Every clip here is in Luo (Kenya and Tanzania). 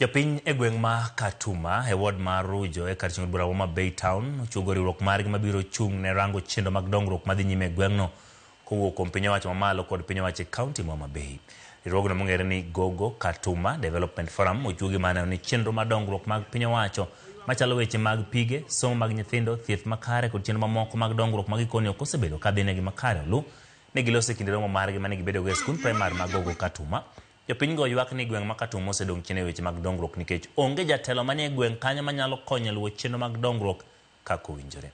Jopiny e gweng' ma Katuma e ward ma Rujo e kar chung' od bura Homa Bay Town ochuogo riwruok margi mabiro chung' ne rango chenro mag dongruok madhi nyime e gweng'no kowuok kuom piny owacho mamalo kod piny owacho e kaunti ma Homa Bay. Riwruogno mong'ere ni Gogo Katuma Development Forum ochuogi mar neno ni chenro mar dongruok mag piny owacho machalo weche mag pige, somo mag nyithindo, thieth makare kod chenro mamoko mag dongruok ma gikone ok osebedo ka dhinegi makare olu ne giloso e kinde romo margi mane gibedogo e skund primar ma Gogo Katuma. Jopiny go ywak ni gweng' ma Katuma osedong' chien e weche mag dongruok nikech onge jatelo manie gweng' kanyo manyalo konyo luwo chenro mag dongruok kaka owinjore.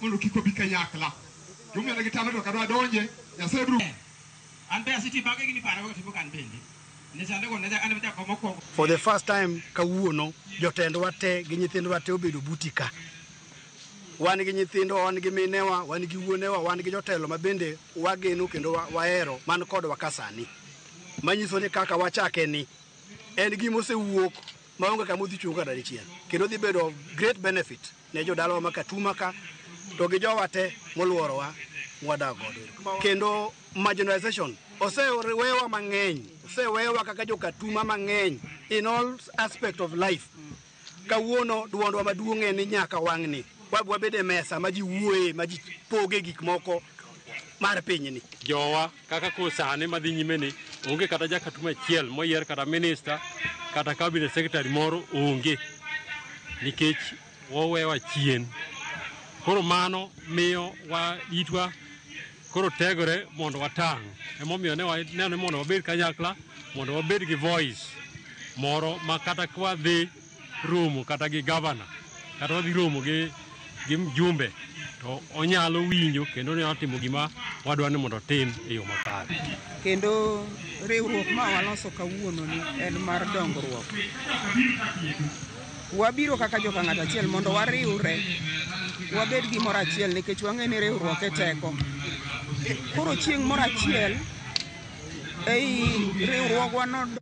Mondo kik wabi kanyakla. Gimomiyo ne gitame to kadwa donje, Nyasaye biro An be aseti bage gini para go timo kan bende. Ne sande go ne an jakom mokwongo. For the first time kawuono jotendwa te gi nyithindwa te obedo buti ka. Wan gi nyithindwa, wan gi minewa, wan gi wuonewa, wan gi jotelo ma bende wageno kendo wahero man kodwa ka sani. Manyiso ni kaka wachake ni en gima osewuok maonge kama odhi chung' kata dichiel. Kendo dhi bedo great benefit ne jodalawa ma Katuma ka to gi jowa te moluorowa mwadak godo. Kendo marginalization osewewa mang'eny, osewewa kaka jo Katuma mang'eny in all aspect of life. Kawuono duondwa maduong' en ni nyaka wang'ni wabed e mesa ma ji wuoye, ma ji poge gik moko mar pinyni. Jowa kaka koro sani madhi nyime ni onge kata jakatuma achiel moyier kata minista kata cabinet secretary moro onge nikech wawewa chien. Koro mano miyo wa itwa koro tegore mondo watang'. Emomiyo ne waneno ni mondo wabed kanyakla mondo wabed gi voice moro ma kata kwadhi romo kata gi gavana kata wadhi romo gi gi mjumbe to onyalo winjo kendo onyalo timo gima wadwa ni mondo otim e yo makare. Kendo riwruok ma waloso kawuono ni en mar dongruok. Wabiro kaka joka ng'ato achiel mondo wariwre, wabed gimoro achiel nikech wang'e ni riwruok e teko. Koro chieng' moro achiel ei riwruogwa no.